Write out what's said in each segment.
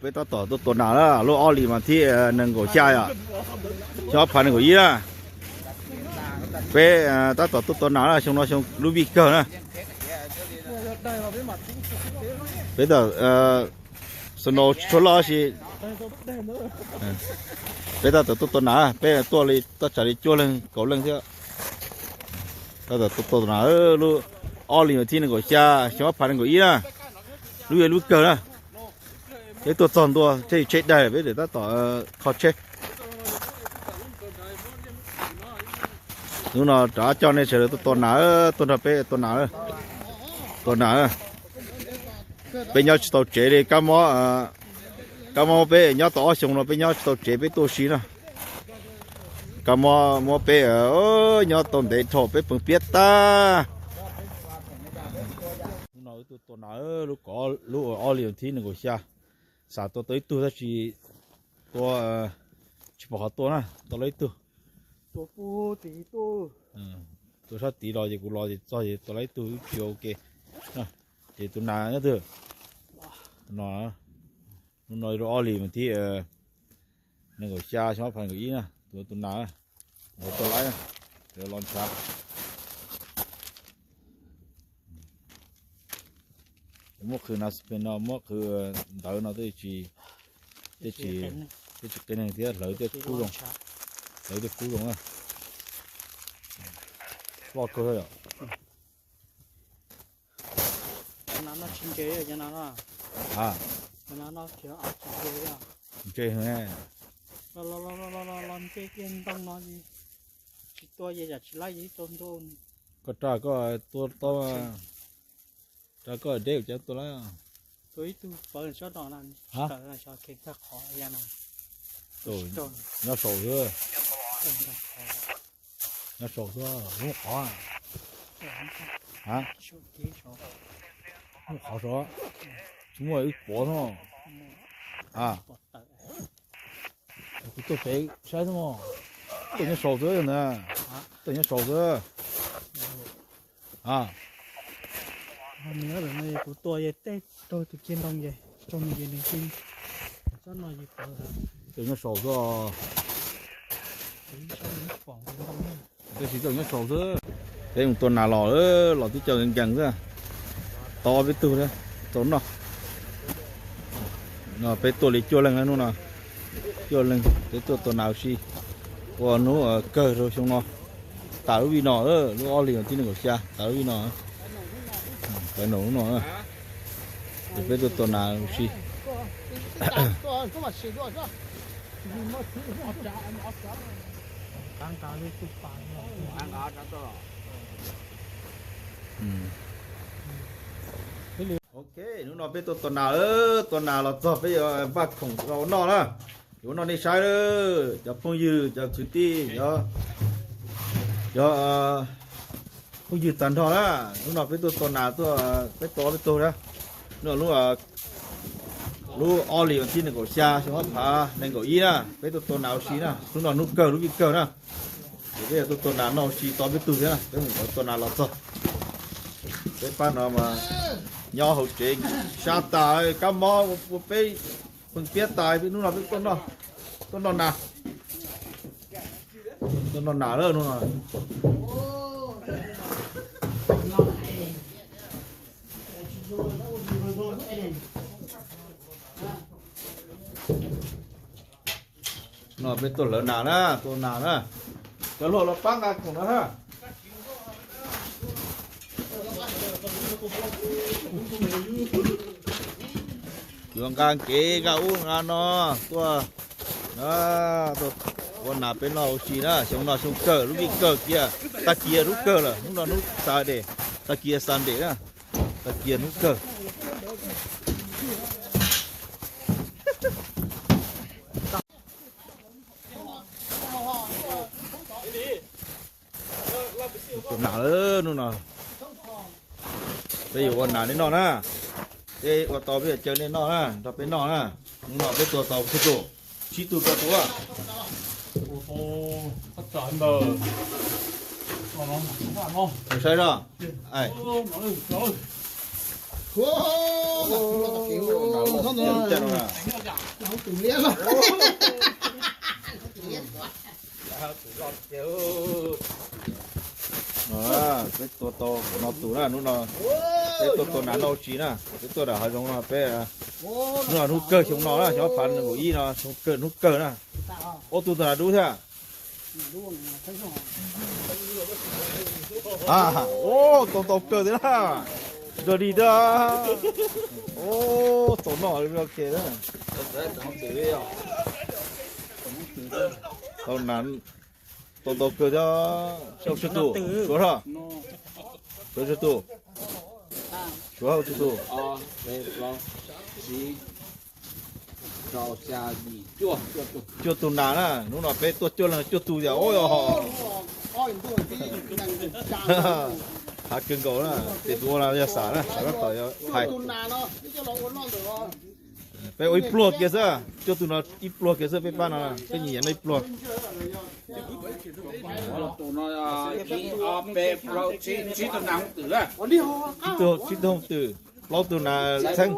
Peb tab tom tuaj tua nas na, lub ob hlis mas thib nees nkaum xya yom, xyoo ob phav nees nkaum ib na. Peb tab tom tuaj tua nas na, xyoo no xyoo lub vij kawg na. Peb tam, snow tsis tshua loj si. Peb tab tom tuaj tua nas, peb tuaj li tab tsam li cuaj leeg kaum leej thiab. Tab tom tuaj tua nas lub ob hlis mas thib nees nkaum xya, xyoo ob phav nees nkaum ib na. Lub vij lub kawg na. Peb tuaj txog ntua tsheb tsheb daig, peb tab tom kho tsheb. Hnub no rov coj nej sawv daws tuaj tua nas, tuaj nrog peb tua nas, tua nas. Peb nyob tsis tau tsev li, kab mob, kab mob peb nyob tau ob xyoos no peb nyob tsis tau tsev, peb tuaj ua si na. Kab mob muab peb nyob tau ntev dhau, peb pees piab tag. Hnub no wb tuaj tua nas, lub ko, lub ob hlis thib nees nkaum xya, xav tua tau ib tug tab sis tua tsis pom qhov tua na, tua lawm ib tug. Tua sab tid los ces kuv los ces txog ces tua lawm ib tug, wb tsis ua ke. Ces tus nas nyob twg? No, hnub no lub ob hlis mas thib nees nkaum xya, xyoo ob phav nees nkaum ib na, tus tus nas, ntawd tuaj laib, los ntshav. Muab qhwv nas pes no, muab qhwv ntawv no tej tsis, tej tsis, tej tsis qi neeg thiab, hlawv tej kub zoo, hlawv tej kub zoo na. Loj kawg yom. Cov nas no tsis ntse, cov nas no, a, cov nas no tsis ntse, ntse heev. Los los los los los los nce kiag ntoo no ces tsis tua ces yam tsis laib ces ib tau ntua. Koj raj koj tua tau, raj koj deb cov tua laib. Tua ib tug pawv tsob no na, tawm xyov kheev tag qhov ya no. Nyob saum xwb. Nyob saum xwb, hnub qhov. A, hnub qhov saud tsis muaj wb pov no. A, kuv tuaj pem saib xwb mog. Tuaj nyob saum xwb ntag, tuaj nyob saum xwb. A, kuv tua yog tej raug tus kiag ntoo ces raug nws ces nws tsob no ces pov. Tuaj nyob saum xwb. Tab sis tuaj nyob saum xwb. Peb mus tua nas los, los twb coj nkees nkees xwb. Tau ob peb tug thiab tau noj. No peb tuaj li cuaj leeg hnub no, cuaj leeg peb tuaj tua nas ua si. Ua hnub kawg rau xyoo no, tas lub vij no, lub ob hlis thib nees nkaum xya tas lub vij no. Peb nov lub no, ces peb tuaj tua nas ua si. Ok, hnub no peb tuaj tua nas, tua nas los txog peb yuav npaj khoom ua noj na. Yuav ua noj nej saib, cov phooj ywg, cov kwv tij, cov phooj ywg tag nrho na. Hnub no peb tuaj tua nas tuaj, peb tua ob peb tug na. Hnub no lub ob hlis vas thib nees nkaum xya xyoo ob phav nees nkaum ib na, peb tuaj tua nas ua si na. Hnub no hnub kawg lub vij kawg na, ces peb yuav tuaj tua nas noj ua si tau peb tug thiab na. Peb mus tua nas los txog, peb pab no mas nyob hauv tsev sab tas, kab mob ua peb pees piab tas, peb hnub no peb tuaj noj nas, tuaj noj nas lawm hnub no. No peb tuaj hlawv nas na, tua nas na. Cov hluas los pab nqa khoom no na. Yuav nqa kev nqa ub nqa no tuaj, ua nas peb noj ua si na. Xyoo no xyoo kawg, lub vij kawg kiag, tag kis hnub kawg lawm, hnub no hnub Saturday, tag kis Sunday na, tag kis hnub kawg. Tua nas lawm hnub no, peb yuav ua nas nej noj na. Peb ua tau peb yuav caw nej noj na, nrog peb noj na. Hnub no peb tua tau peb tus, tsib tug rau tus. Saib zoj. Nas loj tiag no na. Tus liab los. Peb tua tau no tus na, hnub no peb tuaj tua nas noj ua si na, peb tuaj nram hav zoov no peb, hnub no hnub kawg xyoo no na, xyoo ob phav nees nkaum ib no xyoo kawg hnub kawg na. Ua tus ntawm dub thiab. Ua tau ntau kawg thiab na. Zoo li thiab. Ua tau noj li ok thiab. Tau nas, tau ntau kawg thiab. Tsawg tus, tsawg tus, tsawg tus. Cuaj tus nas na, hnub no peb tuaj cuaj leeg cuaj tus tias ua yog. Hav kawg nkaus na, ces tus ua no yog Xam na, Xam tab tom hais. Peb ua ib pluag kiag xwb, cuaj tus no ib pluag kiag xwb, peb pab no peb nyias noj ib pluag. Tsib tug hooj twm, plaub tug nas txheeb.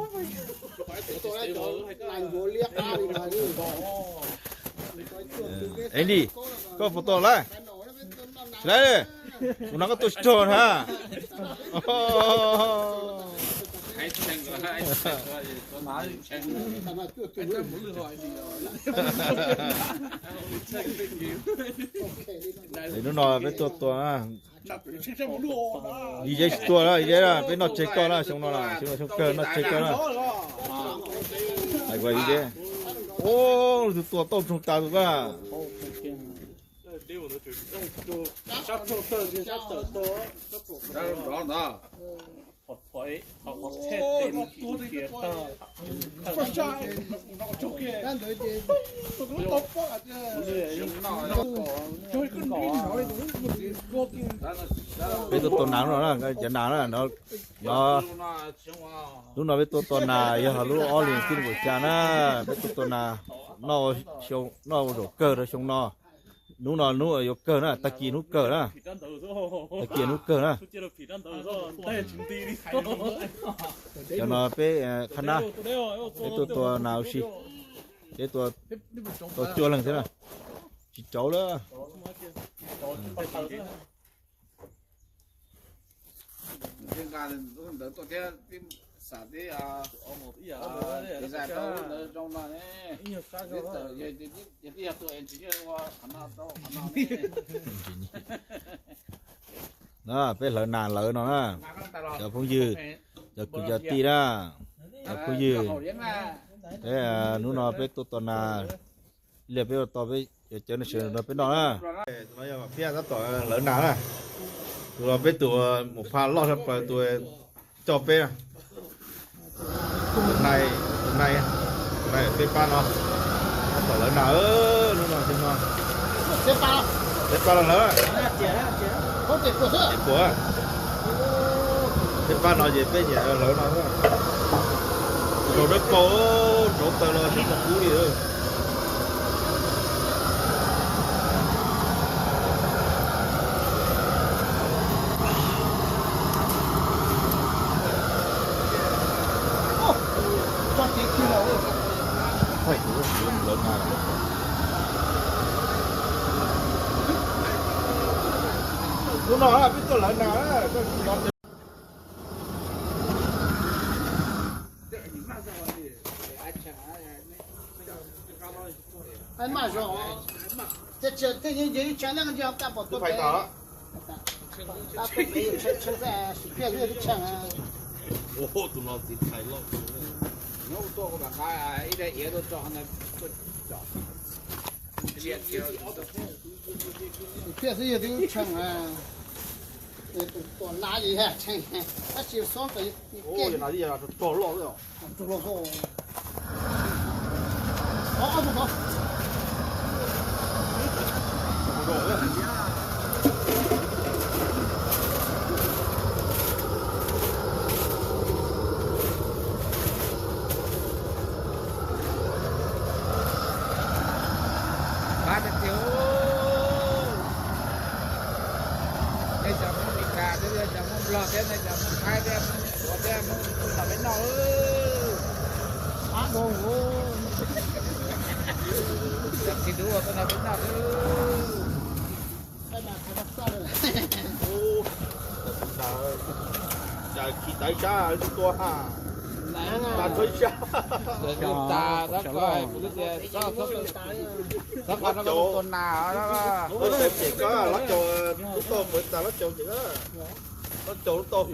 Es li, koj puas tau lawm? Tsis lawm, ua no koj tuaj tsis raug na. Hnub no peb tuaj tua, Yis Zeb tsis tuaj na, Yis Zeb peb noj tseg koj na, xyoo no, xyoo kawg noj tseg koj na. Hais Yis Zeb, ua tus tua tauj ntsoog tas tus koj. Peb tuaj tua nas no, cov nas no, no, hnub no peb tuaj tua nas yog lub ob hlis txhiab nees nkaum xya na, peb tuaj tua nas noj, noj ua zaum kawg rau xyoo no. Hnub no hnub yuav kawg na, tag kis hnub kawg na, tag kis hnub kawg na. Cov no peb qhab nab, peb tuaj tua nas ua si, peb tua tau cuaj leeg thiab na, tsis tsauv lawm. Na, peb hlawv nas lawm no na, cov phooj ywg, cov kwv cov tij na, cov phooj ywg, peb hnub no peb tuaj tua nas, ib pliag peb ua tau peb yuav cawv nas sawv no peb noj na. Tus no yog Vam Phiab tab tom hlawv nas na, tus no peb tus mus pha loj sab plaws tus coj peb na. Tus nai, tus nai, tus nai peb pab no tab tom hlawv nas, hnub no xyoo no peb pab los hlawv, peb pab no ces peb nyiam hlawv no. Tus zaum dawb paug, nrauv taws los tsis tau kub li. Hnub no peb tuaj hlawv nas. Maj zog, tej yeej ib tshee leej yog kab pom tuaj pem, kab tuaj pem tshee tshee xwb, sim piaj xwb ib tshee. Tus no txiv txhais loj, nyob tuaj ib daim iav tuaj tso, sim piaj xwb yog twb tshee. Tus tuaj na yog tshee, tab sis xob tau, tog loj xwb. Pab tiag tiag. Nej cov Hmoob Meskas thiab, cov Hmoob Nplog thiab, nej cov Hmoob Thaib thiab, Hmoob Suav thiab, Hmoob Nplog peb noj. Pab dua. Cas khi taiv sab tua ha. Tas txhua sab. Los caum, los caum ces koj, los caum tub toj pov tas los caum ces koj. Los caum tub toj pov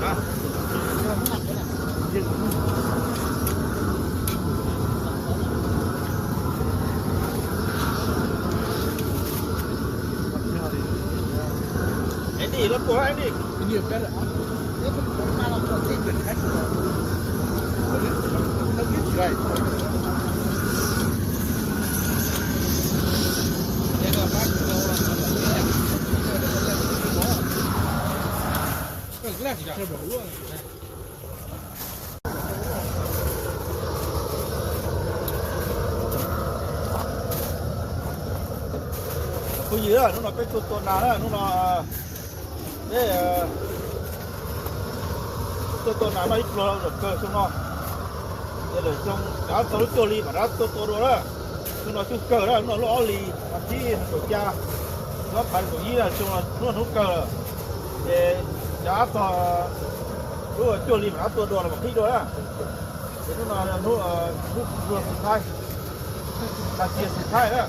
tas. Andy, los puag Andy. Phooj ywg, hnub no peb tuaj tua nas na, hnub no peb tuaj tua nas noj ib pluag zaum kawg xyoo no. Ces lawm xyoo rov txog lub cuaj hli mam rov tuaj tua dua na. Hnub no xyoo kawg na, hnub no lub ob hlis vas thib nees nkaum xya, lub ob phav nees nkaum ib na, xyoo no hnub no hnub kawg lawm. Ces rov txog lub cuaj hli mam rov tuaj dua los mam qhib dua na. Ces hnub no hnub, hnub pluag xus thaib, tas cia xus thaib na.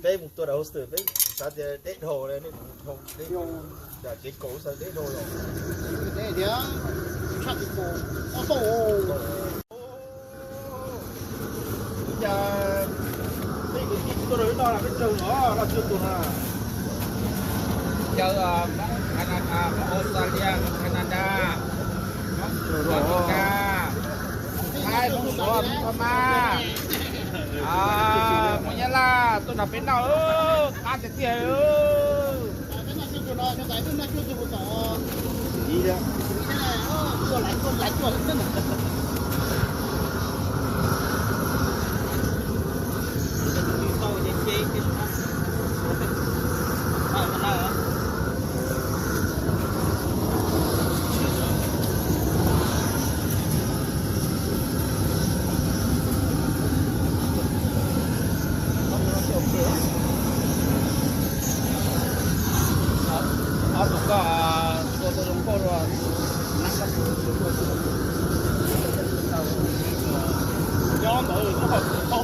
Peb mus tua dab hostess peb xav tias deb dhau, nej mus dhau, nej mus, yam kev kaum xav deb dhau los. Ua cas peb kwv tij tuaj rau lub no peb tsawg no, no tsawg tus na? Cov Hmoob Canada, Hmoob Australia, Hmoob Canada, Hmoob Amelikas, Thaib, Hmoob Suav, Hmoob Phab Maj, Hmoob Nyab Laj tuaj nrog peb noj, qab tiag tiag. Ob tug koj tua tau zoo nkauj dua. Nyob ntawd tau.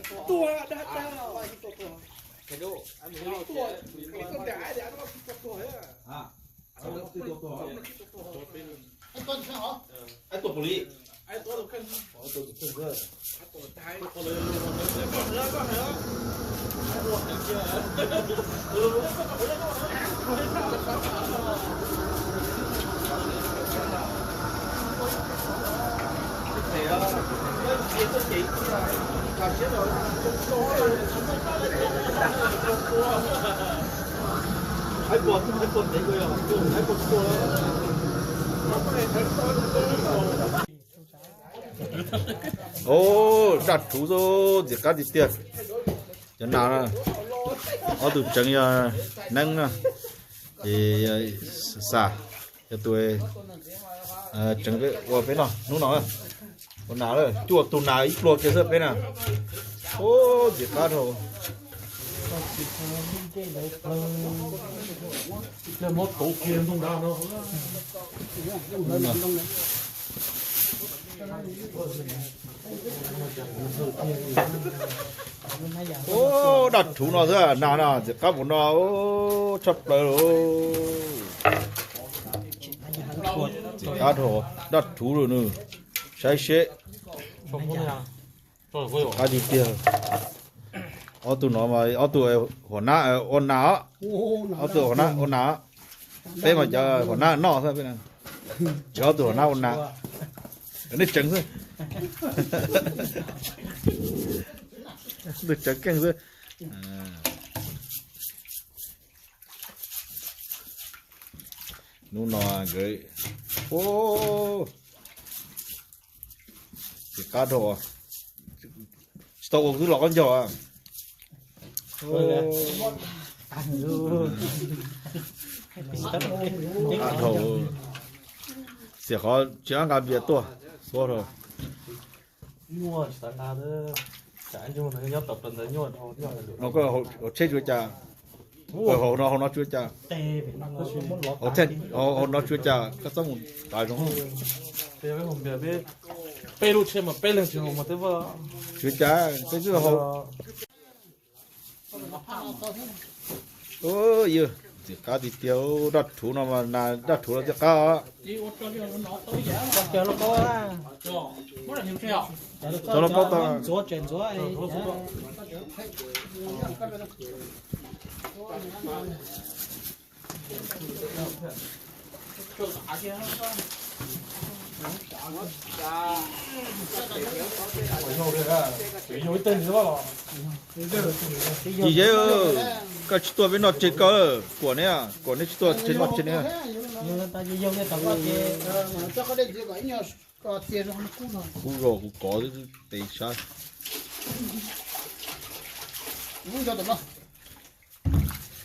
Tuag, dag dag. Tuag, tuag, tuag. Ib tuaj pus li. Ub, daj rhuv xwb, ntxim qab tiag tiag. Cov nas na, ob tug tseev yog neeb na, ces xa, yog tus tseev ua peb noj hnub no. Ua nas, cuaj tug nas ib pluag kiag xwb peb na. Ub, ntxim qab dhau. Ub, daj rhuv no xwb, nas no ntxim qab npaum no, ub, tshaj plaws. Ntxim qab dhau, daj rhuv lawm nws. Saib seb. Qab tiag tiag. Ob tug no mas ob tug huam nab ua nas os. Ob tug huam nab ua nas os. Peb mas cov huam nab noj xwb peb na. Cov ob tug huam nab ua nas. Nej tseev xwb. Nej tseev keej xwb. Hnub no nkawd, ub, ntxim qab dhau. Tsis tau ua twb los qaub ncaug. Qab dhau. Xiam qhov tsis ab nqa npias tuaj, xuab rau. No koj hauv tsheb tsis ua cas, hauv no hauv no tsis ua cas, hauv no tsis ua cas, koj txhob mus tav zoov. Peb lub tsheb mas peb leeg tsis haus mas twb vaj. Tsis ua cas, peb twb haus. Ntxim qab tiag tiag, daj rhuv no mas nas daj rhuv no thiaj qab os. Cov lauj kaub tau. Yis Yeb, koj tsis tuaj peb noj tseg koj, Kuam ne, Kuam ne tsis tuaj noj tseg ne. Kub zog kuv kov tes sab.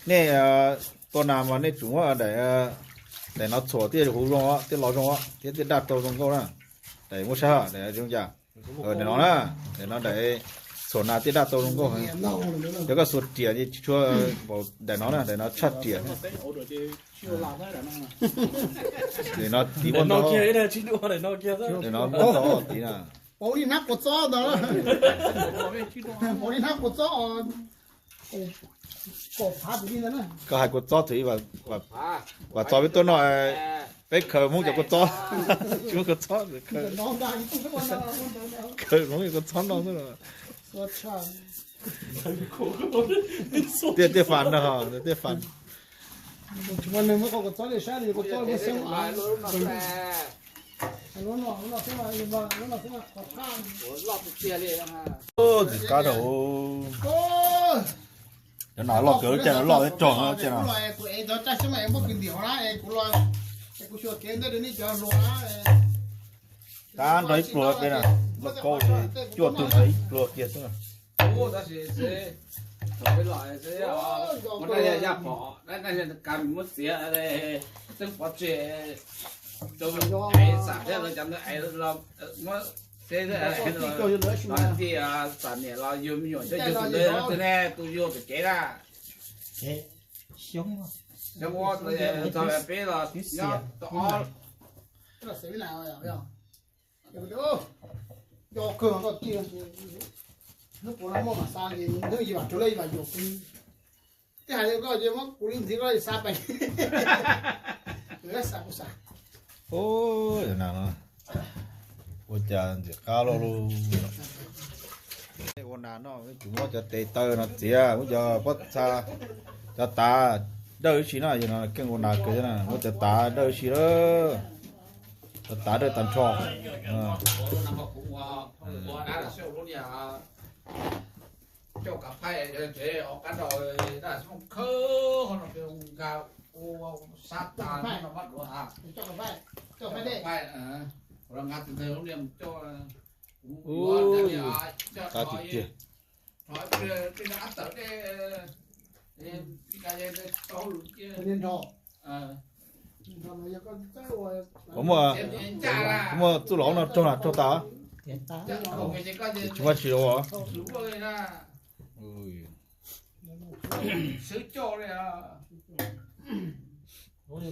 Nej tua nas mas nej tsum muab daim, daim no txhuam thiaj huv zoo thiab los zoo thiab thiaj daj tau zoo nkauj na. Daim muab sab daim zoo cas. Daim no na, daim no daim txhuam nas thiaj daj tau zoo nkauj heev. Yog koj xuas riam ces tsis tshua npaum daim no na, daim no tshaj riam. Daim no tiv muaj ntau, daim no muaj ntau tiv na. Koj hais kua txob twg ib, Vam Txos peb tuaj noj, peb khaws Hmoob cov kua txob, tsis muaj kua txob, khaws Hmoob cov kua txob noj xwb. Tiaj, tiaj fas no, tiaj fas. Ntxim qab rau. Cov nas loj kawg, cov nas loj thiab rog thiab no. Tab nrog ib pluag peb na, loj kaub cuaj tug nrog ib pluag kiag xwb na. Tab sis, tab sis, muab txiav, txeeb pov tseg, rau xam thiab lawv cov ntawd es muab txiav, tij xam niam los yug me nyuam coj yug tus ntawd twg ne, tus yug pem kev na. Xyoo ua txog peb los nyob tau ob. Nco kawg koj tiag. Hnub puav no muaj mas xa ces hnub yim vam rau lej yim vam yuam kuv. Twb hais rau koj ces muab kuv li ntxiv koj xa pais. Xa kuv xa. Ua cas ntxim qab loj loj. Ua nas no, kuv muab cov tes taw no txiav, muab cov pob txha, cov tav dawj ib si na, yog no keej ua nas kawg na, muab cov tav dawj ib si lawm. Cov tav dawj tag nrho. Coj kav phaij tsev hauv qab nrau, daj xyoob khawb ho no peb nkag ua sab tas no mas duav ha. Nkag tus ntawd lub niag coj, coj rov, rov tej ab tawm tej, tau lus cia. Kuv muaj, kuv muaj txuj lom no raug na, raug tas. Tsis muaj tsis ua.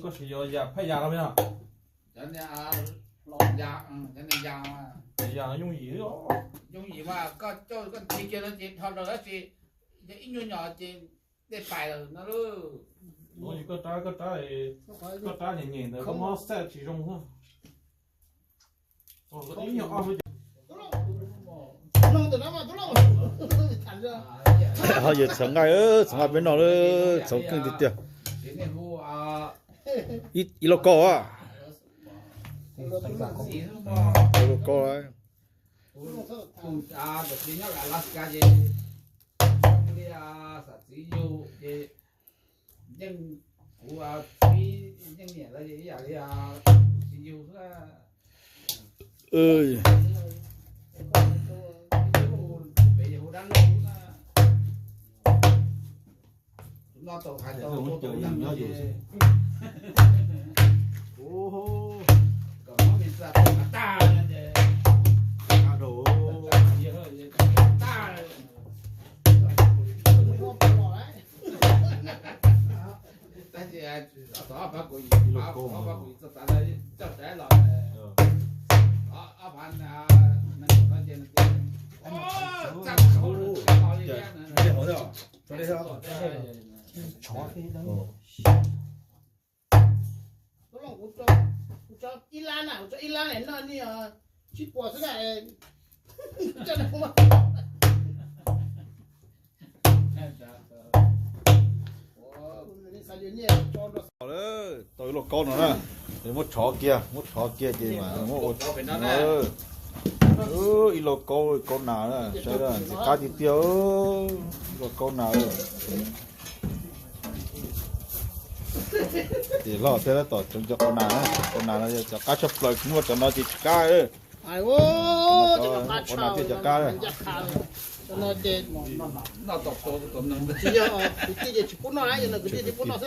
Koj sim yuav yam phaj yas los me no? Yam yooj yim, yooj yim mas koj coj koj ntxiv kiag no ces dhau lawm tab sis yog ib nyuag nyom ces dej pais lawm no lauj. Koj rab, koj rab, koj rab nyem nyem ntawd koj muab xaj tsis zoo xwb. Ho yog txhoov nqaij, txhoov nqaij peb noj lawm, txhoov keej tiag tiag. Ib lauj kaub a. Ib lauj kaub. Kuv tso ib lab na, kuv tso ib lab noj ni, tsib puas xwb na. Tau ib lauj kaub no na, muab tshov kiag, muab tshov kiag ces muab ua ib lauj kaub, kaub nas, saib ntxim qab tiag tiag, ib lauj kaub nas. Ces loj thiab tab tom tseev cov kaub nas, kaub nas no yog cov qab tshaj plaws, muaj cov no ces tsis qab. Kaub nas thiaj cov qab. Kwv tij ces tsis pub noj, yog no kwv tij tsis pub noj xwb.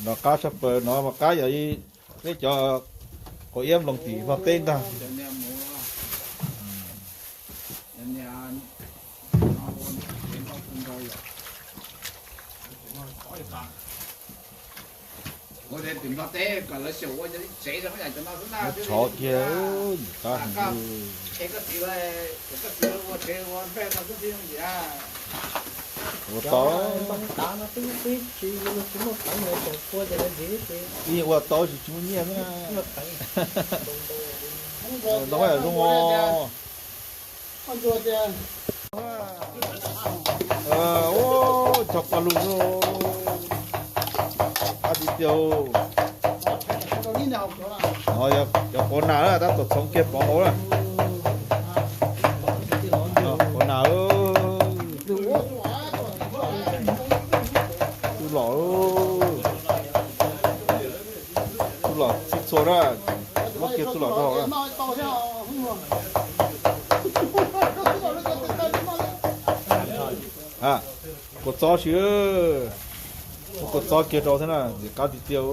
No qab tshaj plaws no mas qab yog peb cov quav iab nploos tim Nplog teb ntag. Tshov kiag, qab heev. Ua tau, ib ua tau tsis tsis muaj nyiaj xwb na. Ntoo zoo os. Ua tau paj lug, qab tiag tiag. Cov kaub nas tab tom txhoov kiag pov hauv na. Kaub nas, txuj lom, txuj lom txhij txhua na. Muab kiag txuj lom rau hauv na. Kua txob si, muab kua txob kiag rau thiab na, ntxim qab tiag tiag,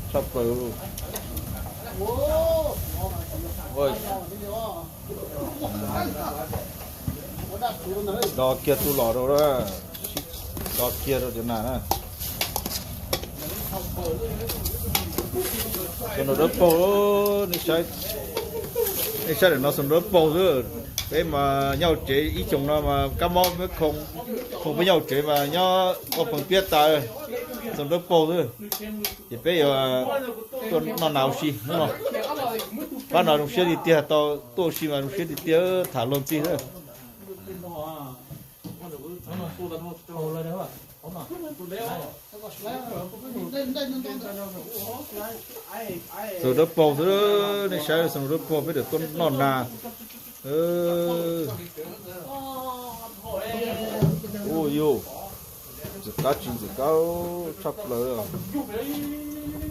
tshaj plaws. Do kiag txuj lom rau, do kiag rau cov nas na. Cov no dawb paug, nej saib. Nej saib ntawm no xoom nraub paug xwb. Peb mas nyob hauv tsev ib xyoos no mas kab mob peb khoo, khoo peb nyob hauv tsev mas nyob ua pees piab tas, xoom nraub paug xwb. Ces peb yuav tuaj noj nas ua si hnub no. Pab no zoo siab tiag tiag, tau tuaj ua si mas zoo siab tiag tiag, tham luag ntxhi xwb. Xoom nraub paug xwb, nej saib xoom nraub paug peb yuav tuaj noj nas. Ua yus ntxim qab tsis ntxim qab tshaj plaws.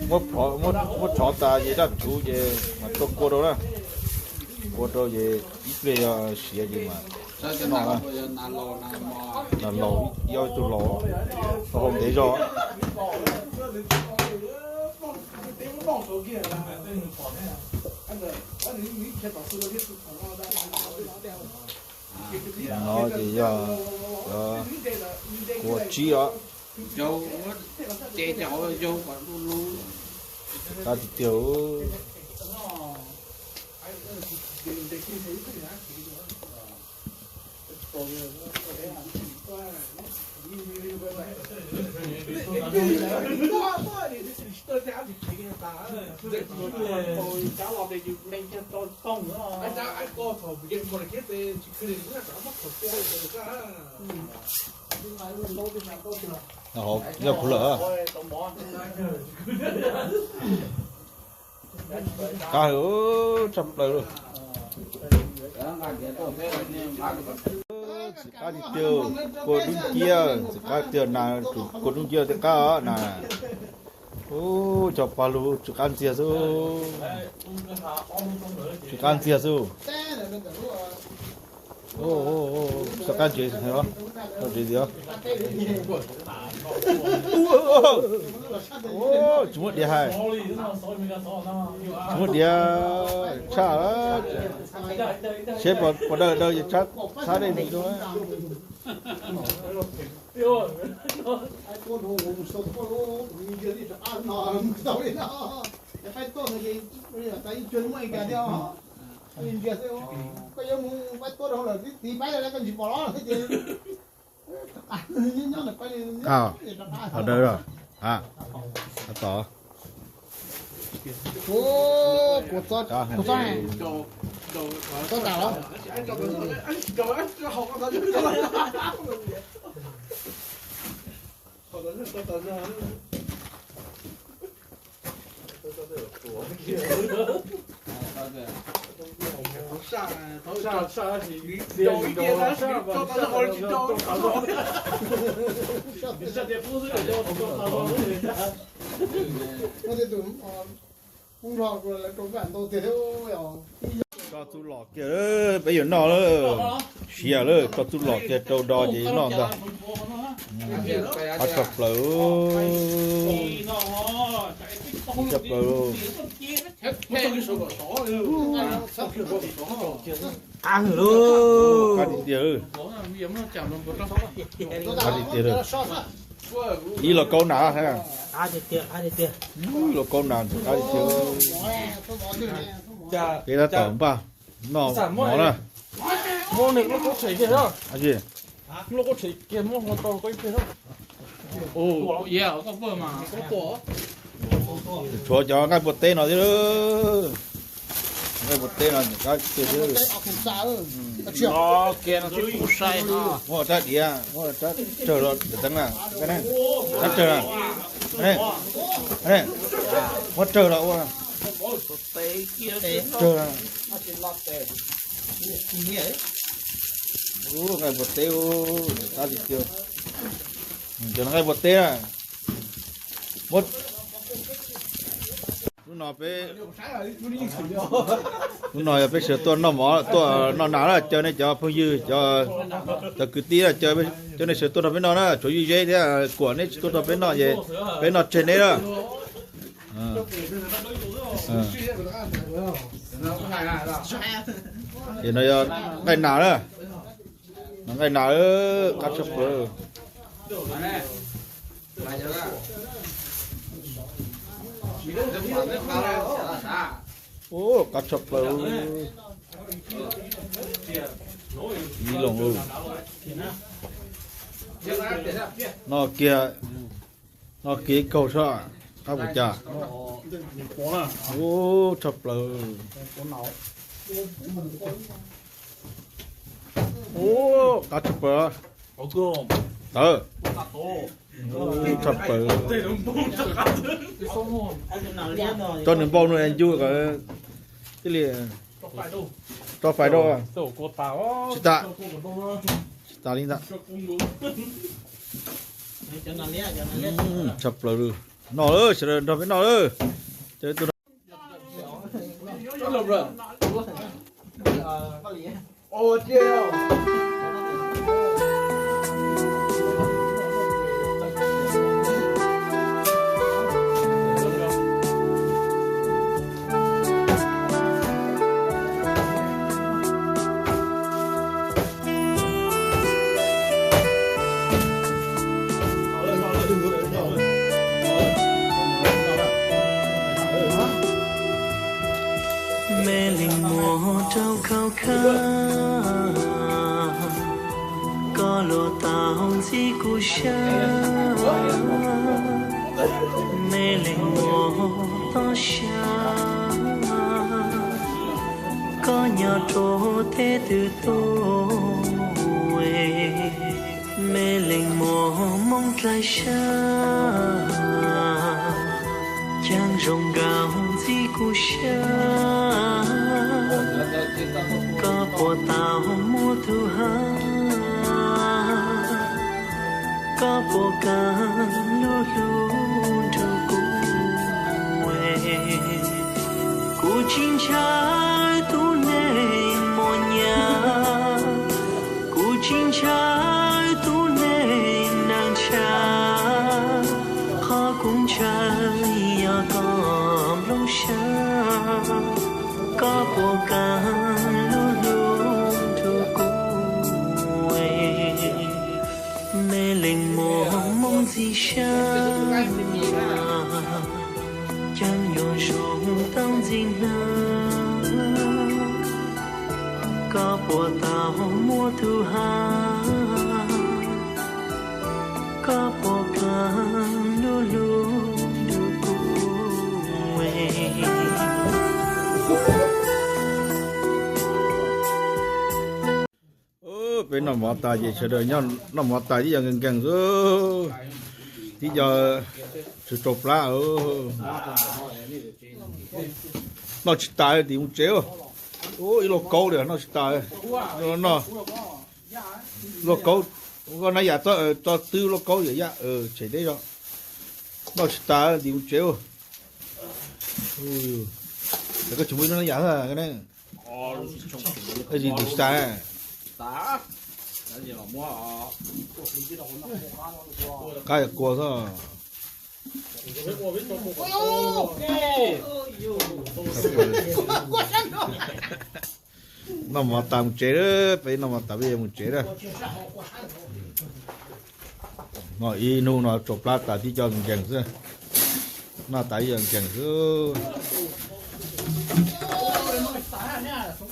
Muab, muab rhov tas ces daj rhuv ces mas tuaj kua rau na. Kua rau ces ib pliag yog siav ces mas noj na. Nas laus, ib ob tug laus, tau hau ntev zog. No ces yog, yog kua tsib os. Qab tiag tiag. Yog kuv lawm. Qab heev tshaj plaws li. Ntxim qab tiag tiag, kua dub nciab, ntxim qab tiag nas, kua dub nciab thiaj qab os nas. Ub, cov paj lug tsw qab ntxiag xwb. Tsw qab ntxiag xwb. Xov qab ntsev, tau ntsev tiag. Tsis muaj diav hais. Tsis muaj diav tshaj. Seb puas dawb dawb ces tshab dej mus rau. Qab dawb los, qab tod. Kua txob, kua txob, txob tas los. Tso txuj lom kiag, peb yuav noj lawm. Siav lawm, tso txuj lom kiag rau do ces noj ntag. Qab tshaj plaws, tshaj plaws. Qab tiag tiag, qab tiag tiag. Ib los kaub nas, ib los kaub nas, qab tiag tiag. Peb tab tom npaj noj mov na. Tshuav cov nqaij npua teb no thiab. Nqaij npua teb no qab tiag tiag. Muab rab diav, muab rab tsawg los teev na, rab tsawg na, muab tsawg los ua, tsawg na. Nqaij npua teb, qab tiag tiag. Cov nqaij npua teb na. Muab, hnub no peb, hnub no yog peb sawv tuaj noj mov, tuaj noj nas na, caw nej cov phooj ywg, cov, cov kwv tij na, caw nej sawv tuaj nrog peb noj na, tshuav Ywj Zeb thiab Kuam neb tsis tuaj nrog peb noj ces peb noj tseg neb na. Ces no yog nqaij nas na, no nqaij nas, qab tshaj plaws. Ub, qab tshaj plaws. Ib loo, no kiag, no kiag ib kaug soj, qab puas cas. Ub, tshaj plaws. Ub, qab tshaj plaws. Tawv. Tshaj plaws. Tso nws npau no es ncu kom thiaj li tso fais rau. Tsis tas, tsis tas li ntawd. Tshaj plaws. Noj lawm, sawv daws nrog peb noj lawm. Ces tus Me leej muam rau khau khab, koj luag tau ntxim kuv sab. Me leej muam toj siab, koj nyob rau teb twg tuaj. Me leej muam Hmoob dlaim sab, caag zoo nkaus ntxim kuv sab. Koj puas tau muaj tug hab, koj puas kaam lug hlub nrug kuv. Kuv tsis ntshaw tug neeg mos nyam, kuv tsis ntshaw tug neeg neeg tshav, qhov kuv ntshaw yog koj nplooj sab, koj puas kaam lug hlub nrug kuv. Me leej muam Hmoob ntxim sab, caag yuav zoo tau ntxim nag. Koj puas tau muaj tug hab, koj puas kaam lug hlub nrug kuv. Peb noj mov tas ces sawv daws noj mov tas tib co nkees nkees xwb, tib co tsis tsau plab. Noj tsis tas tim mus tsev. Ib lauj kaub li noj tsis tas. Lauj kaub, koj naj yam tso twb lauj kaub yam yaj tshem deb zog. Noj tsis tas tim mus tsev. Koj tsis muaj ib lub naj yam ne? Tsis tas. Qab kua xwb. Noj mov tas mus tsev, peb noj mov tas peb yuav mus tsev na. Noj ib hnub no tsau plab tas tib co nkees xwb. Noj tas ib co nkees xwb.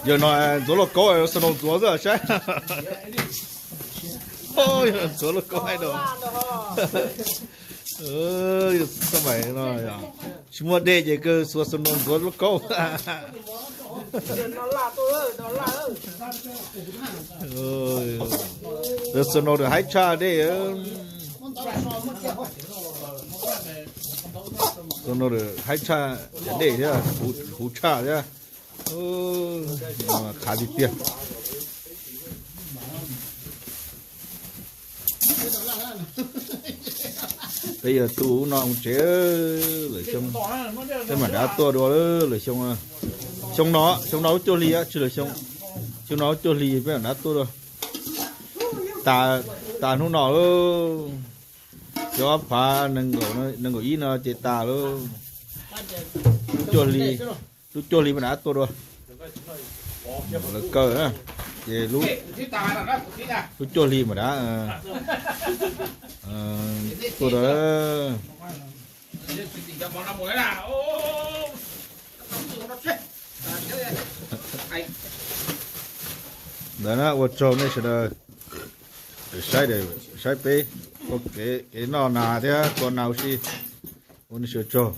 Yawg no ntxuav lauj kaub, snow ntxuav xwb saib. Ntxuav lauj kaub haib dua. Tsis muaj dej ces kawg xuas snow ntxuav lauj kaub. Snow haib tshaj dej. Snow haib tshaj dej thiab, huv tshaj thiab. Qhav tiag tiag. Peb yuav tu no mus tsev, lwm xyoo peb mam rov qab tuaj dua lwm xyoo. Xyoo no, xyoo no ub cuaj hli, tsis lwm xyoo, xyoo no ub cuaj hli peb mam rov qab tuaj dua. Tas hnub no lawm, xyoo ob phav nees nkaum ib no ces tas lawm. Lub cuaj hli, lub cuaj hli peb rov qab tuaj dua. Lawv kaw na, ces lub cuaj hli mam rov qab tuaj dua. Ntawd na, ua tsaug nej sawv daws saib, saib peb ua kev noj nas thiab tua nas ua si, ua nej sawv daws tsaug.